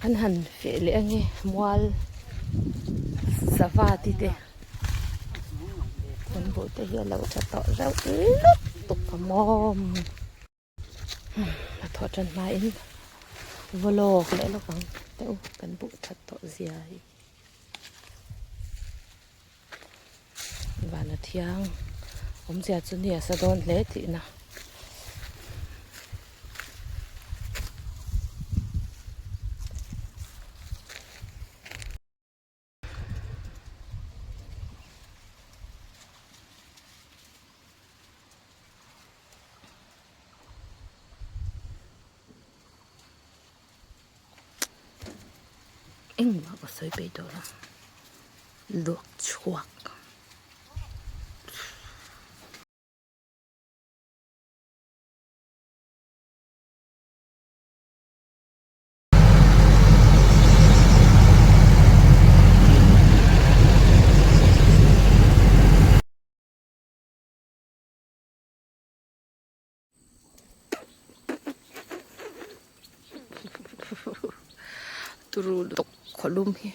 An han feh leh ange mual sava ti te kan buh te hi a lo tha tawh reuh lutuk a mawm. A thawh tan hmain vawlawk leh lawk ang teh u kan buh that tawh zia hi van a thiang awmzia chu ni a sa dawn hle tihna. Engmah ka sawi peih tawh lo luak chhuak. Turu lutuk khawlum hi.